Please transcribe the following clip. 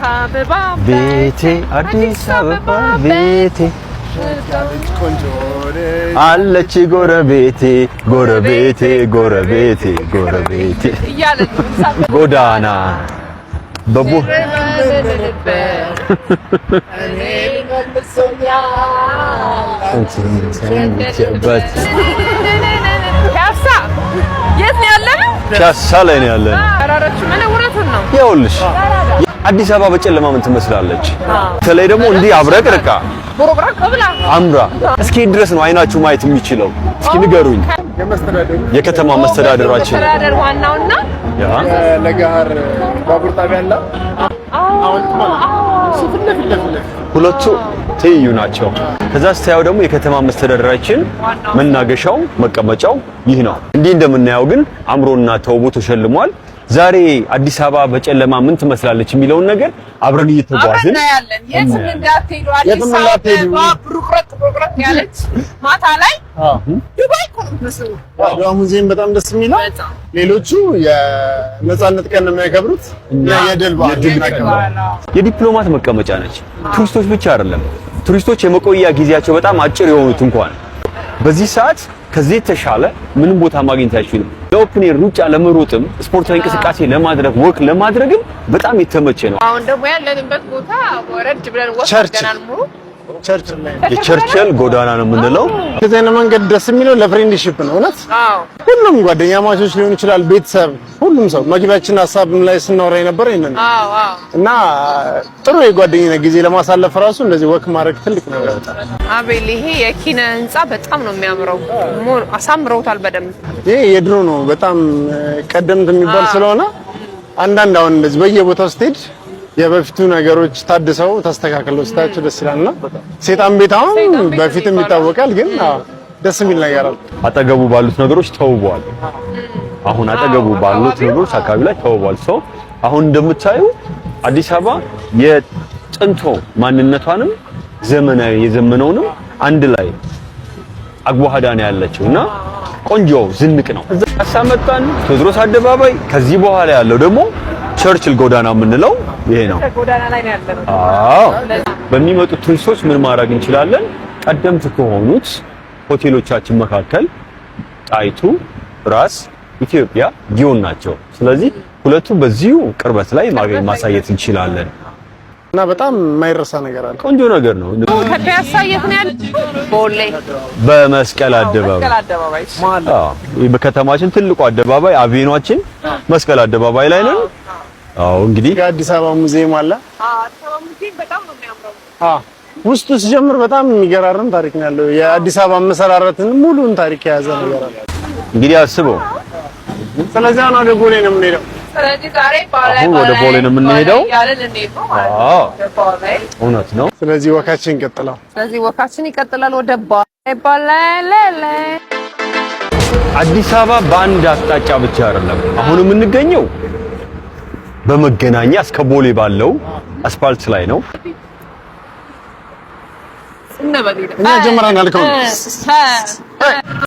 አበባ ቤቴ፣ አዲስ አበባ ቤቴ፣ ቆንጆ ነች። አለች ጎረቤቴ፣ ጎረቤቴ፣ ጎረቤቴ፣ ጎረቤቴ። እያለ ነው። ጎዳና በቦ እኔ መልሶኛል። በት ፒያሳ የት ነው ያለነው? ፒያሳ ላይ ነው ያለነው። ተራሮቹ ምን እውነቱን ነው። ይኸውልሽ፣ አዲስ አበባ በጨለማ ምን ትመስላለች? በተለይ ደግሞ እንዲህ አብረቅርቃ ቦሮቅራቅ ብላ አምራ እስኪ ድረስ ነው አይናችሁ ማየት የሚችለው? እስኪ ንገሩኝ። የመስተዳደሩ የከተማ መስተዳደራችን መስተዳደር ዋናውና ለገሃር ባቡር ጣቢያ አለ። ሐውልት ማለት ነው። እሱ ፊት ለፊት ለፊት ለፊት ሁለቱ ትይዩ ናቸው። ከዛ ስታየው ደግሞ የከተማ መስተዳደራችን መናገሻው መቀመጫው ይህ ነው። እንዲህ እንደምናየው ግን አምሮና ተውቦ ተሸልሟል። ዛሬ አዲስ አበባ በጨለማ ምን ትመስላለች የሚለውን ነገር አብረን አብረን እየተጓዝን እናያለን። የትም እንዳትሄዱ፣ አዲስ የትም እንዳትሄዱ። አበባ ብሩቅረቅ ብሩቅረቅ ያለች ማታ ላይ ዱባይ እኮ ነው የምትመስለው። አድዋ ሙዚየም በጣም ደስ የሚለው በጣም። ሌሎቹ የነጻነት ቀን ነው የሚያከብሩት፣ እኛ የድል በዓል የድል ቀን እናከብራለን። የዲፕሎማት መቀመጫ ነች። ቱሪስቶች ብቻ አይደለም፣ ቱሪስቶች የመቆያ ጊዜያቸው በጣም አጭር የሆኑት እንኳን በዚህ ሰዓት ከዚህ የተሻለ ምንም ቦታ ማግኘት አይችሉም። ለ open air ሩጫ ለመሮጥም፣ ስፖርታዊ እንቅስቃሴ ለማድረግ፣ walk ለማድረግም በጣም የተመቸ ነው። አሁን ደግሞ ያለንበት ቦታ ወረድ ብለን walk ቸርች። አድርገናል ሙሉ ቸርችል ላይ ነው። የቸርችል ጎዳና ነው የምንለው። እንደዚህ አይነት መንገድ ደስ የሚለው ለ friendship ነው። እውነት ሁሉም ጓደኛማቾች ሊሆን ይችላል፣ ቤተሰብ፣ ሁሉም ሰው መግቢያችን ሀሳብም ላይ ስናወራ የነበረ ይሄንን ነው። አዎ አዎ እና ጥሩ የጓደኝነት ጊዜ ለማሳለፍ ራሱ እንደዚህ walk ማድረግ ትልቅ ነገር ነው። አቤል፣ ይሄ የኪነ ህንጻ በጣም ነው የሚያምረው። More አሳምረውታል በደንብ። ይሄ የድሮ ነው፣ በጣም ቀደምት የሚባል ስለሆነ አንዳንድ አሁን እንደዚህ በየቦታው ስትሄድ የበፊቱ ነገሮች ታድሰው ተስተካክለው ስታያቸው ደስ ይላልና ሴጣን ቤት አሁን ሴጣን ቤት በፊትም የሚባለው። ይታወቃል፣ ግን አዎ ደስ የሚል ነገር አለ። አጠገቡ ባሉት ነገሮች ተውቧል። አሁን አጠገቡ ባሉት አካባቢው? ነገሮች አካባቢ ላይ ተውቧል። So አሁን እንደምታዩ አዲስ አበባ የጥንቶ ማንነቷንም ዘመናዊ የዘመነውንም አንድ ላይ አዋህዳ ነው ያለችው እና ቆንጆ ዝንቅ ነው። እዛ መጣን ቴዎድሮስ አደባባይ። ከዚህ በኋላ ያለው ደግሞ ቸርችል ጎዳና የምንለው ይሄ ነው። ጎዳና ላይ ነው ያለነው። አዎ፣ በሚመጡት ቱሪስቶች ምን ማድረግ እንችላለን? ቀደምት ከሆኑት ሆቴሎቻችን መካከል ጣይቱ፣ ራስ፣ ኢትዮጵያ፣ ጊዮን ናቸው። ስለዚህ ሁለቱ በዚሁ ቅርበት ላይ ማግኘት ማሳየት እንችላለን። እና በጣም የማይረሳ ነገር አለ። ቆንጆ ነገር ነው። ከፒያሳ የት ነው ያለው? ቦሌ። በመስቀል አደባባይ። መስቀል አደባባይ። አዎ፣ በከተማችን ትልቁ አደባባይ avenue ኣችን መስቀል አደባባይ ላይ ነን። አዎ፣ እንግዲህ አዲስ አበባ ሙዚየም አለ። አዲስ አበባ ሙዚየም በጣም ነው የሚያምረው። አዎ፣ ውስጡ ሲጀምር በጣም የሚገራርም ታሪክ ነው ያለው። የአዲስ አበባ መሰራረትን ሙሉን ታሪክ የያዘ ነገር አለ። እንግዲህ አስበው። ስለዚህ አሁን ወደ ቦሌ ነው የምንሄደው። ስለዚህ ዛሬ ቦሌ አሁን ወደ ቦሌ ነው የምንሄደው። እያልን እንሄድ ነው ማለት ነው። ወደ ቦሌ። እውነት ነው። ስለዚህ walk ኣችን ይቀጥላል። ስለዚህ walk ኣችን ይቀጥላል ወደ ቦሌ፣ ቦሌ ሌሌ። አዲስ አበባ በአንድ አቅጣጫ ብቻ አይደለም። አሁን የምንገኘው በመገናኛ እስከ ቦሌ ባለው አስፋልት ላይ ነው። እንበል። እኛ ጀምረናል ከሆነ